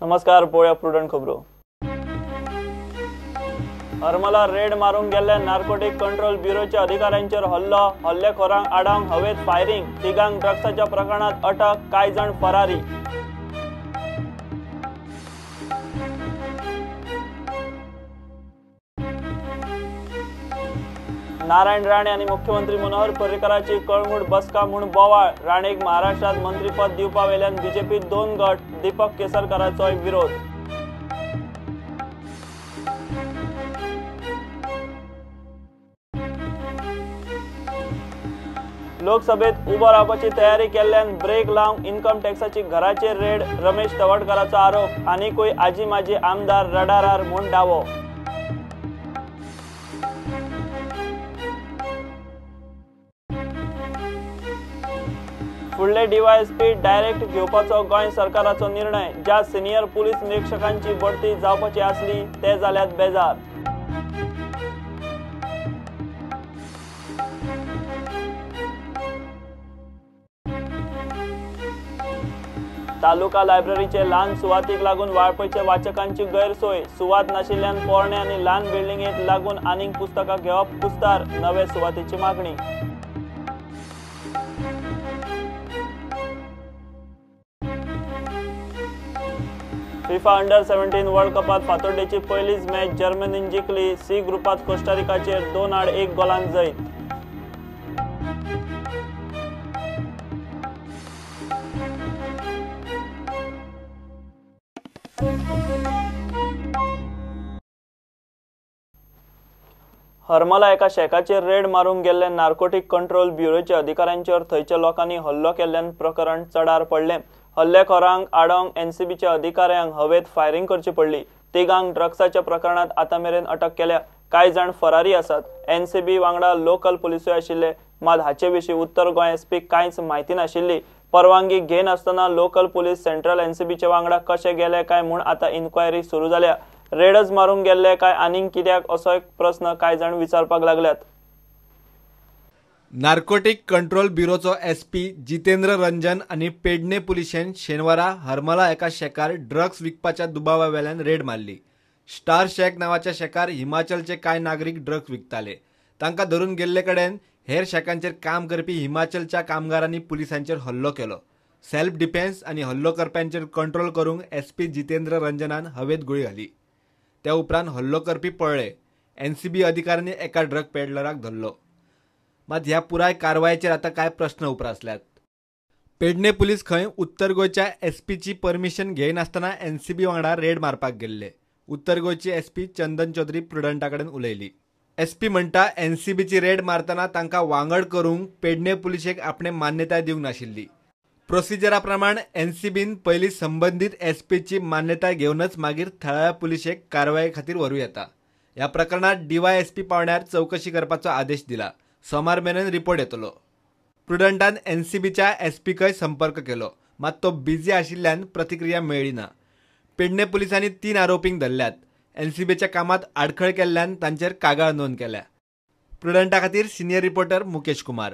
नमस्कार, पळोवया प्रुडंट खबरो. हरमला रेड मारूंक गेल्ल्या नार्कोटिक कंट्रोल ब्युरोच्या अधिकाऱ्यांचेर हल्लो. हल्लेखोरांक आडावंक हवेत फायरिंग. तिगांक ड्रग्साच्या प्रकरणात अटक, कांय जाण फरारी. नारायण राणे आनी मुख्यमंत्री मनोहर पर्रीकराची कळंगूट बसका म्हूण बोवाळ. राणेक महाराष्ट्रात मंत्रीपद दिवपा वेल्यान बीजेपीत दोन गट. दीपक केसरकराचोय विरोध. लोकसभेत उबो रावपाची तयारी केल्ल्यान ब्रेक लावंक इन्कम टॅक्साची घराचेर रेड. रमेश तवडकाराचो आरोप. आनीकूय आजी माजी आमदार रडारार म्हूण दावो. फुडले डीवायएसपी डायरेक्ट घेवपाचो गोंय सरकाराचो निर्णय. ज्या सिनियर पुलीस निरीक्षकांची बढती जावपाची आसली ते जाल्यात बेजार. तालुका लायब्ररीचे ल्हान सुवातीक लागून वाळपयच्या वाचकांची गैरसोय. सुवात नाशिल्ल्यान पोरणे आनी ल्हान बिल्डिंगेक लागून आनीक पुस्तकां घेवप कुस्तार. नवे सुवातेची मागणी. फिफा अंडर 17 वर्ल्ड कपात फातोड्डेची पयलीच मॅच जर्मनीन जिखली. सी ग्रुपात कोस्टारिकाचेर 2-1 गोलान जैत. हरमला एका शेकाचेर रेड मारूंक गेल्ले नार्कोटिक कंट्रोल ब्युरोच्या अधिकाऱ्यांचेर थंयच्या लोकांनी हल्लो केल्ल्यान प्रकरण चडार पडलें. हल्लेखोरांक आडोवंक एनसीबीच्या अधिकाऱ्यांक हवेत फायरिंग करची पडली. तिगांक ड्रग्साच्या प्रकरणात आतां मेरेन अटक केल्या. कांय जाण फरारी आसात. एनसीबी वांगडा लोकल पुलिसूय आशिल्ले. मात हाचे विशीं उत्तर गोंय एसपी कांयच म्हायती नाशिल्ली. परवानगी घेनासतना लोकल पुलीस सेंट्रल एनसीबीच्या वांगडा कशे गेले काय म्हूण आतां इन्क्वायरी सुरू जाल्या. रेडच मारूंक गेल्ले काय आनीक कित्याक असो एक प्रस्न कांय जाण विचारपाक लागल्यात. नार्कोटिक कंट्रोल ब्युरोचो एसपी जितेंद्र रंजन आनी पेडणे पुलिशेन शेनवारा हरमला एका शेकार ड्रग्स विकपाच्या दुबावा वेल्यान रेड मारली. स्टार शेक नांवाच्या शेकार हिमाचलचे कांय नागरीक ड्रग्स विकताले. तांकां धरून गेल्ले कडेन हेर शेकांचेर काम करपी हिमाचलच्या कामगारांनी पुलिसांचेर हल्लो केलो. सेल्फ डिफेन्स आनी हल्लो करप्यांचेर कंट्रोल करूंक एसपी जितेंद्र रंजनान हवेत गुळी घाली. त्या उपरांत हल्लो करपी पळ्ळे. एनसीबी अधिकाऱ्यांनी एका ड्रग पेडलराक धरलो. मात ह्या पुराय कारवायेचेर आतां कांय प्रस्न उप्रासल्यात. पेडणे पुलीस खंय उत्तर गोंयच्या एसपीची परमिशन घेयनासतना एनसीबी वांगडा रेड मारपाक गेल्ले. उत्तर गोंयची एसपी चंदन चौधरी प्रुडंटा कडेन उलयली. एसपी म्हणटा एनसीबीची रेड मारतना तांकां वांगड करूंक पेडणे पुलिशेक आपणे मान्यताय दिवंक नाशिल्ली. प्रोसिजरा प्रमाण एनसीबीन पयलीं संबंदीत एसपीची मान्यताय घेवनच मागीर थळाव्या पुलिशेक कारवाये खातीर व्हरूं येता. ह्या प्रकरणात डीवायएसपी पावंड्यार चवकशी करपाचो आदेश दिला. सोमार मेरेन रिपोर्ट येतलो. प्रुडंटान एनसीबीच्या एसपीकय संपर्क केलो, मात तो बिझी आशिल्ल्यान प्रतिक्रिया मेळ्ळी ना. पेडणे पुलिसांनी 3 आरोपींक धरल्यात. एनसीबीच्या कामात आडखळ केल्ल्यान तांचेर कागाळ नोंद केल्या. प्रुडंटा खातीर सिनियर रिपोर्टर मुकेश कुमार.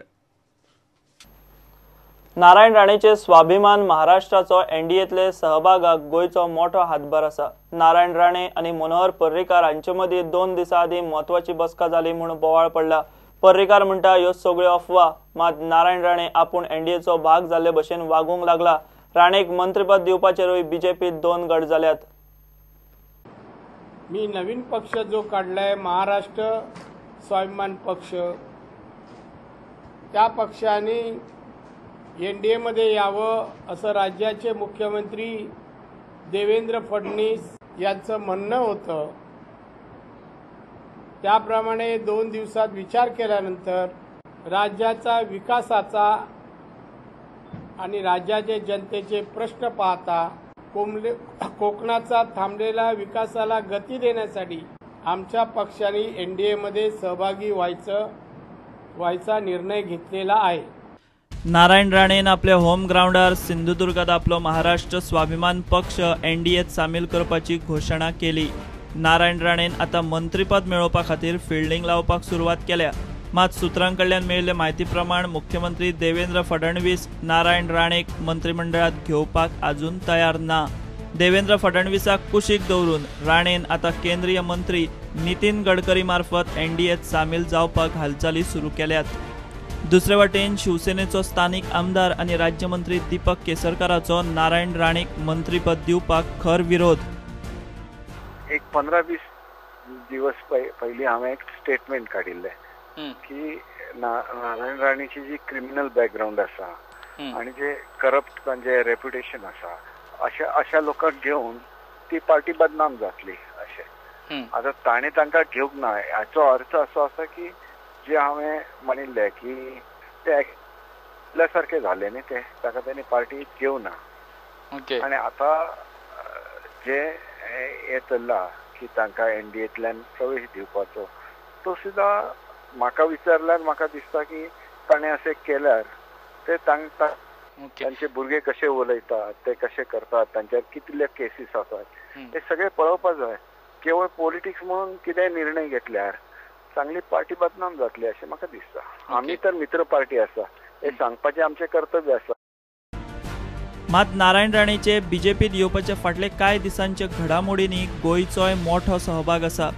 नारायण राणेचे स्वाभिमान महाराष्ट्राचो एनडीएतले सहभागाक गोंयचो मोठो हातभार आसा. नारायण राणे आनी मनोहर पर्रीकार हांचे मदीं 2 दिसां आदीं म्हत्वाची बसका जाली म्हूण बोवाळ पडला. पर्रीकार म्हणटा ह्यो सगळ्यो अफवा, मात नारायण राणे आपूण एनडीएचो भाग जाल्ले भशेन वागूंक लागला. राणेक मंत्रीपद दिवपाचेरूय बीजेपीत 2 गट जाल्यात. मी नवीन पक्ष जो काढलाय महाराष्ट्र स्वाभिमान पक्ष, त्या पक्षाने एनडीएमध्ये यावं असं राज्याचे मुख्यमंत्री देवेंद्र फडणवीस यांचं म्हणणं होतं. त्याप्रमाणे 2 दिवसात विचार केल्यानंतर राज्याचा विकासाचा आणि राज्याचे जनतेचे प्रश्न पाहता कोकणाचा थांबलेला विकासाला गती देण्यासाठी आमच्या पक्षाने एनडीएमध्ये सहभागी व्हायचा निर्णय घेतलेला आहे. नारायण राणेन आपल्या होम ग्राउंडार सिंधुदुर्गात आपलो महाराष्ट्र स्वाभिमान पक्ष एनडीएत सामील करपाची घोशणा केली. नारायण राणेन आतां मंत्रीपद मेळोवपा खातीर फिल्डिंग लावपाक सुरवात केल्या. मात सूत्रां कडल्यान मेळिल्ले म्हायती प्रमाण मुख्यमंत्री देवेंद्र फडणवीस नारायण राणेक मंत्रिमंडळात घेवपाक अजून तयार ना. देवेंद्र फडणवीसाक कुशीक दवरून राणेन आतां केंद्रीय मंत्री नितीन गडकरी मार्फत एनडीएत सामील जावपाक हालचाली सुरू केल्यात. दुसरे वटेन शिवसेनेचो स्थानिक आमदार आनी राज्यमंत्री दीपक केसरकाराचो नारायण राणेक मंत्रीपद दिवपाक खर विरोध. एक 15-20 दिवस पयलीं हांवें एक स्टेटमेंट काडिल्लें की नारायण राणेची जी क्रिमिनल बॅकग्रावंड आसा आनी जे करप्ट तांचे रेप्युटेशन आसा अशा लोकांक घेवन ती पार्टी बदनाम जातली अशें. आतां ताणें तांकां घेवंक ना हाचो अर्थ असो आसा की जे हांवें म्हणिल्लें की ते आपल्या सारकें जालें न्ही, ते ताका तांणी पार्टी घेवंक ना. आनी आतां जे हें चल्लां की तांकां एनडीएंतल्यान प्रवेश दिवपाचो तो सुद्दां म्हाका विचारल्यार म्हाका दिसता की ताणें अशें केल्यार ते तांकां तांचे भुरगे कशे उलयतात, ते कशे करतात, तांच्यार कितले केसीस आसात हे सगळे पळोवपाक जाय. केवळ पॉलिटिक्स म्हणून कितेंय निर्णय घेतल्यार चांगली पार्टी बदनाम जातली अशें म्हाका दिसता. आमी तर मित्र पार्टी आसा हे सांगपाचें आमचें कर्तव्य आसा. मात नारायण राणेचे बीजेपीत येवपाचे फाटले कांय दिसांच्या घडामोडींनी गोंयचोय मोठो सहभाग आसा.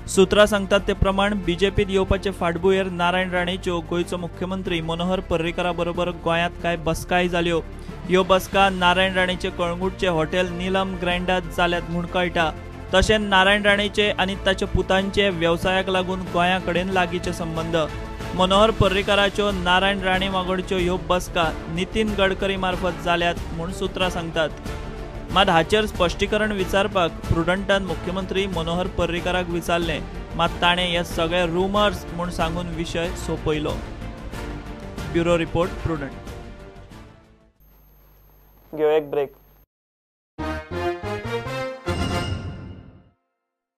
सूत्रां सांगतात ते प्रमाण बीजेपीत येवपाचे फाटभुंयेर नारायण राणेच्यो गोंयचो मुख्यमंत्री मनोहर पर्रीकरा बरोबर गोंयांत कांय बसकाय जाल्यो. ह्यो बसका नारायण राणेचे कळंगूटचे हॉटेल नीलम ग्रँडात जाल्यात म्हूण कळटा. तशेंच नारायण राणेचे आनी ताच्या पुतांचे वेवसायाक लागून गोंया कडेन लागींचे संबंद. मनोहर पर्रीकराच्यो नारायण राणे वांगडच्यो ह्यो बसका नितीन गडकरी मार्फत जाल्यात म्हूण सूत्रां सांगतात. मात हाचेर स्पश्टीकरण विचारपाक प्रुडंटान मुख्यमंत्री मनोहर पर्रीकराक विचारलें, मात ताणें हे सगळे रुमर्स म्हूण सांगून विशय सोंपयलो. Bureau report, Prudent. घेवया एक ब्रेक.